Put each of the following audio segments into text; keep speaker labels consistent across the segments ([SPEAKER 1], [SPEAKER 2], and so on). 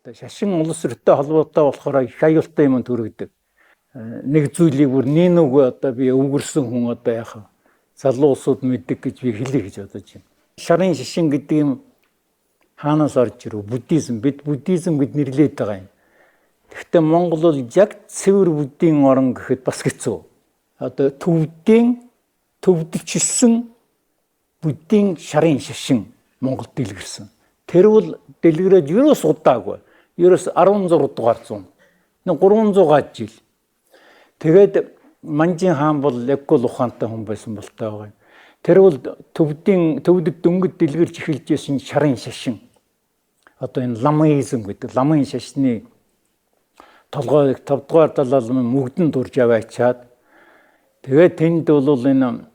[SPEAKER 1] Та шашин улс өртөө холбоотой болохоор их аюултай юм төрөгдөг. Нэг зүйлийг бүр нинүг одоо би өвгөрсөн хүн одоо яах вэ? Залуу улсууд мэддэг гэж би хэлье гэж бодож байна. Шарын шашин гэдэг юм хаанаас орж ирв? Буддизм. Бид буддизм гэд нэрлээд байгаа юм. Гэхдээ Монгол бол яг цэвэр буддийн орн гэхэд бас хэцүү. Одоо төвдийн төвдөлчилсөн буддийн шарын шашин Монголд дэлгэрсэн. Тэр бол дэлгэрээд ерөөс удаагүй. Ерөөс 16 дугаар зуун. 300 гад жил. Тэгээд Манжин хаан бол яг гол ухаантай хүн байсан болтой байгаа юм. Тэр бол төвдийн төвдөд дөнгөд дэлгэрч эхэлж исэн шарын шашин. Одоо энэ ламаизм гэдэг ламын шашны толгойг 5 дугаар далаалмын мөгдөн дурж аваачаад тэгээд тэнд бол энэ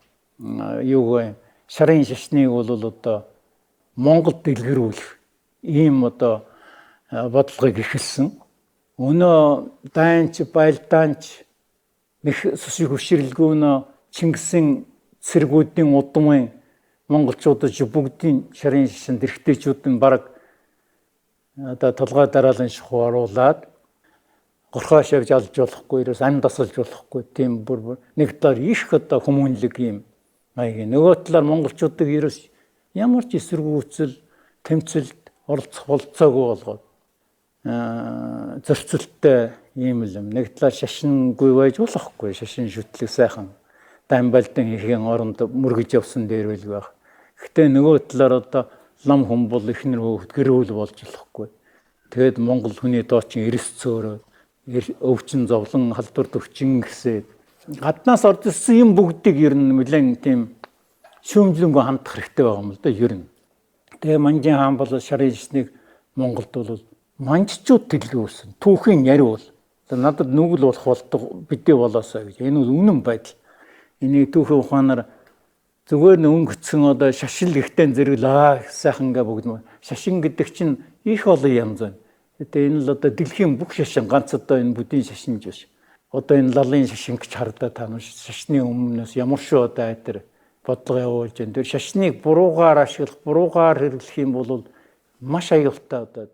[SPEAKER 1] юу вэ? Шарын шашныг бол одоо Монголд дэлгэрүүлэх ийм одоо бодлогыг эхэлсэн. Өнөө дайнч, байлдаанч нэх сүсэг хөширлгүй нөө Чингисийн цэргүүдийн удмын монголчуудад бүгдийн шарын шашинд эрэгтэйчүүд нь бараг одоо толгой дараалан шахуу оруулаад горхоо шавж алж болохгүй, ерөөс амь дасалж болохгүй тийм бүр нэг талаар их одоо хүмүүнлэг юм маягийн. Нөгөө талаар монголчуудыг ерөөс ямар ч эсэргүүцэл, тэмцэлд оролцох болцоогүй болгоод зөрчилтэй ийм л юм. Нэг талаар шашингүй байж болохгүй. Шашин шүтлэг сайхан дайн балдан хийхин оронд мөргөж явсан дээр байл байх. Гэхдээ нөгөө талаар одоо лам хүн бол эхнэр хөөхд гэрүүл болж болохгүй. Тэгээд Монгол хүний доочин эрс цөөрөө өвчин зовлон халдвар төвчин гэсээд гаднаас орж ирсэн юм бүгдийг ер нь нэлээд тийм шүүмжлэнгүй хандах хэрэгтэй байгаа юм л да ер нь. Тэгээ Манжин хаан бол шарын шашныг Монголд бол манжчууд дэлгэрүүлсэн. Түүхийн яриу бол надад нүгэл болох болдог бидээ болоосаа гэж. Энэ бол үнэн байдал. Энийг түүхийн ухаанаар зүгээр нь өнгөцсөн одоо шашин гэхдээ зэрэг л сайхан гээ бүгд шашин гэдэг чинь их олон янз байна. Тэгээ энэ л одоо дэлхийн бүх шашин ганц одоо энэ буддийн шашин биш. Одоо энэ лалын шашин гэж хардаа та нар шашны өмнөөс ямар шүү одоо айтар бодлого явуулж байна. Тэр шашныг буруугаар ашиглах, буруугаар хэрэглэх юм бол маш аюултай одоо.